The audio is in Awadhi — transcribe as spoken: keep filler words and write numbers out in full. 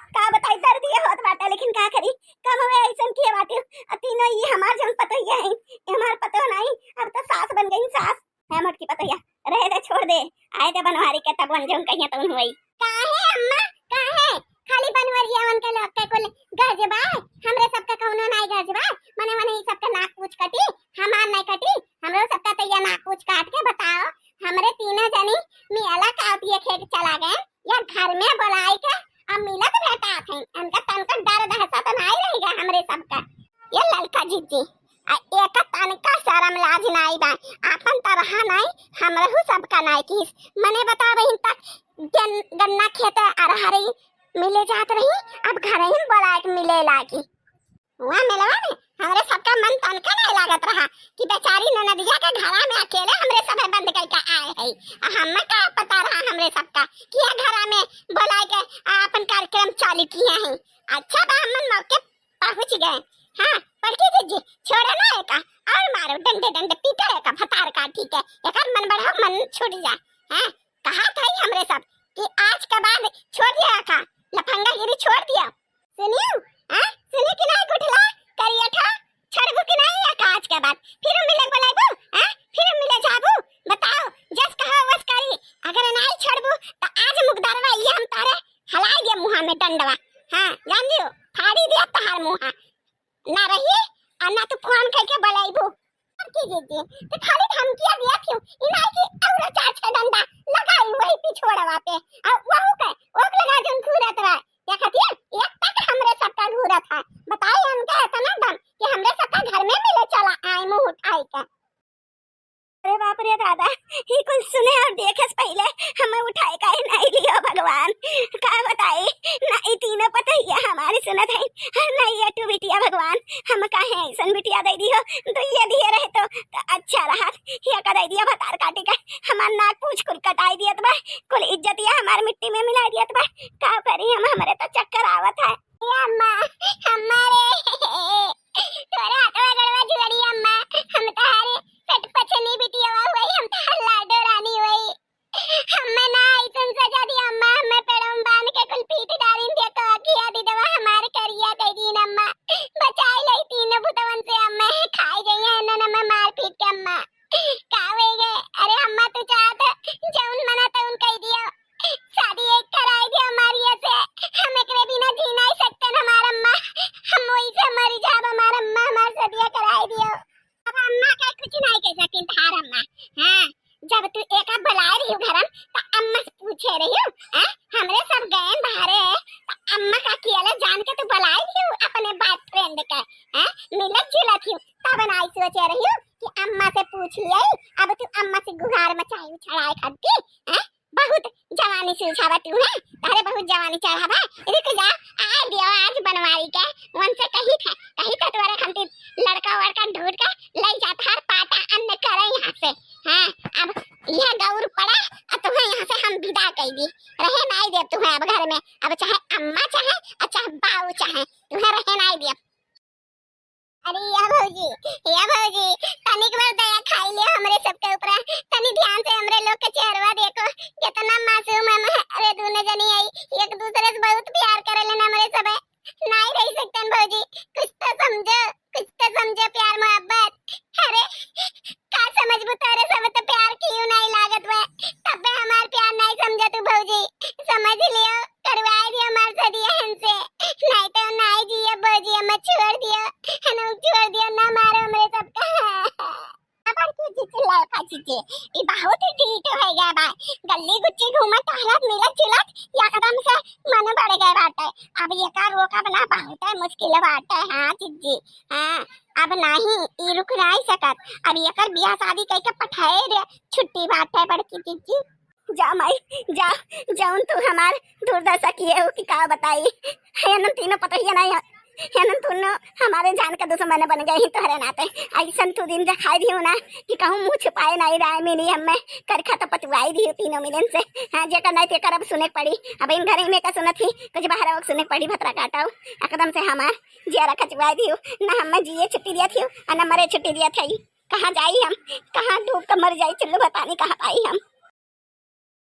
का बताई, दर्द ये होत बाटे, लेकिन का करी, कमवे ऐसन किए बाटे। आ तीनों ये हमार जौन पतोहिया हैं, ये हमार पतोह नहीं, अब तो सास बन गई सास। है मोटकी पतोहिया, रहे दे, छोड़ दे, आए दे बनवारी के, तब वन जौन कहिया तौन होई। काहे अम्मा, काहे? खाली बनवरिया वन के लोग के कुल गरज बा, हमरे सबका कौनो नाई गरज बा। मने मने ई सबका नाक पूछ कटी, हमार नाई कटी। हमरो सबका तो ये नाक पूछ काट के बताओ, हमरे तीनों जनी मियाला कावतिया खेत चला गए, या घर में बोलाई के अब मिलत भेटात हैं। इनका तनका डर दहशत नाई रह गया हमरे सबका। ये ललका जिज्जी, आ एका तनका शरम लाज नाई बा, आपन तरह नाई, हमरहू सबका नाई किस। मने बताओ बहिन, तक गन-, गन्ना खेत अरहरी मिले जात रही, अब घर ही बोलाए के मिले लागी। हुआ मेलवा में हमरे सबका मन तनका नहीं लागत रहा कि बेचारी ननदिया के घरा में अकेले हमरे सभे बंद करके आए है। आ हमें का पता रहा हमरे सबका कि यह घरा में बोलाए के आ, अपन कार्यक्रम चालू किए हैं। अच्छा बा, हमन मौके पहुँच गए। हाँ, बड़की जिज्जी, छोड़े ना एका, और मारो डंडे डंडे पीटे एका भतार काटी के, एकर मन बढ़ाओ, मन छूट जा। हाँ, कहा था ही हमरे सब कि आज के बाद छोड़ दिया एका, लफंगागिरी छोड़ दिया। सुनियो, हाँ, सुनियो कि नहीं गुठला, करिया ठा, छोड़बू कि नहीं एका आज के बाद? फिर मिले बोलाबू, हाँ, फिर मिले जाबू, बताओ, जस कहा वस करी, अगर नहीं छोड़बू तो आज मुकदरवा ये हम तारे हलाई दे मुहा में डंडवा। हाँ, जान लियो, फाड़ी दे तहार मुहा। ना रही, आ ना तू फोन करके बोलाइबू। अब की दीदी, तो खाली धमकिया दिया क्यों? इनाई की और चार छह डंडा लगाई वही पिछोड़वा पे। आ वहू के, ओक लगा जोन घूरत रहा। देखत ये, एक तक हमरे सबका घूरत है। बताई हमका इतना दम कि हमरे सबका घर में मिले चला आए मुंह उठाई के। अरे बाप रे दादा, ई कुल सुने और देखे से पहिले हमें उठाए काहे नहीं लियो भगवान। का बताई, ना ई तीनों पतोहिया हमारी सुनत है, और ना ये टू बिटिया भगवान, हम काहे ऐसन बिटिया दे दियो। दुइये दिए रहे तो, तो अच्छा रहा, ये का दे दिया भतार काटी का, हमार नाक पूछ कुल कटाई दियत बा, कुल इज्जतिया हमार मिट्टी में मिला दियत बा। का करी हम, हमरे तो चक्कर आवत है। ए अम्मा, हमारे, तोरा हाथवा गड़वा जुआरी अम्मा, हम तहारे पेट पछनी बिटिया हुई, हम तहार लाडो रानी हुई। हमें ना ऐसन सजा दिया अम्मा, हमें पेड़ों में बांध के कुल पीट डालिन दिया, तो अखिया दिदवा हमार करिया दे दीन अम्मा। बचाई ले तीनों भूतवन से अम्मा, खाई गई है इन्होंने हमें मार पीट के अम्मा। का होई गे? अरे अम्मा, तू चाहत जौन मना तौन कह दियो। शादी एक कराई दियो हमारी से, हम एकरे बिना जी नहीं सकते न हमार अम्मा। हम वही से मरी जाब हमार अम्मा, हमार सदिया कराई दियो। अब अम्मा का कुछ नहीं कह सकिन तहार अम्मा। हाँ, जब तू एक बुलाए रही हो घरम, त अम्मा से पूछे रही हो, हैं? हमरे सब गए बाहरे, त अम्मा का अकेले जान के तू बुलाए रही हो अपने बॉयफ्रेंड के, हैं? मिलत जुलत ही, तब नाई सोचे रही हो कि अम्मा से पूछ लिया, अब तू अम्मा से गुहार मचाई उछड़ाए खाती, हैं? बहुत जवानी सुलझावा तू है, तारे बहुत जवानी चढ़ावा। रुक जा, आ दियो आज बनवारी के, उनसे कही था, कही था तुम्हारे खातिर लड़का वड़का ढूंढ के ले जाता हर पाटा अन्न करे यहाँ से। हाँ, अब यह गौर पड़ा, अब तुम्हें यहाँ से हम विदा कर दी, रहे नहीं दे तुम्हें अब घर में, अब चाहे अम्मा चाहे, और चाहे बाऊ चाहे, तुम्हें रहे नहीं दे। अरे या भौजी, या भौजी, तनिक बार दया खाई लियो हमरे सबके ऊपर, तनी ध्यान से हमरे लोग के चेहरवा देखो, कितना मासूम हम है। अरे दोनों जनी आई, एक दूसरे से बहुत प्यार करे लेना हमरे सबे। नहीं रह सकते हैं भौजी, कुछ तो समझो, कुछ तो समझो प्यार मोहब्बत। अरे का समझबू, तोरे सब तो प्यार क्यों नहीं लागत बा, तबे हमार प्यार नहीं समझा तू भौजी। समझ लियो, करवाए दियो हमार सदिया हमसे, नहीं तो नहीं जिए भौजी, हमें छोड़ दियो, हमें छोड़ दियो, ना मारो हमरे सबका। अब की जीजी, लड़का जीजी, ई बहुत ही ढीठ हो गया बा। गली गुच्ची घूमत टहलत मिलत जुलत एकदम से मन बढ़ गए बाटे। अब ये का रोकब ना, बहुत है मुश्किल बाटे। हाँ जीजी, हाँ, अब नहीं, ई रुक नहीं सकत। अब एकर बियाह शादी कइके पठाए दे, छुट्टी बाटे बड़की जीजी। जा माई, जा, जौन तू हमार दुर्दशा किए हो कि का बताई। एनन तीनों पतोहिया नहीं है, एनन तीनों हमारे जान का दुश्मन बन गए ही तोहरे नाते। ऐसन तू दिन दिखाई दियो ना कि कहूँ मुँह छुपाए नहीं राय मेरी हमें करखा तो पतुआई दियो तीनों मिलन से। हाँ, जेकर नहीं तेकर अब सुने के पड़ी। अब इन घरे में का सुनत ही, कुछ बाहर आवक सुने के पड़ी, भतरा काटाओ। एकदम से हमार जियारा खचुआई दियो, ना हमें जिए छुट्टी दिया थी और ना मरे छुट्टी दिया था। कहाँ जाई हम, कहाँ डूब के मर जाई, चुल्लू बतानी कहाँ पाई हम।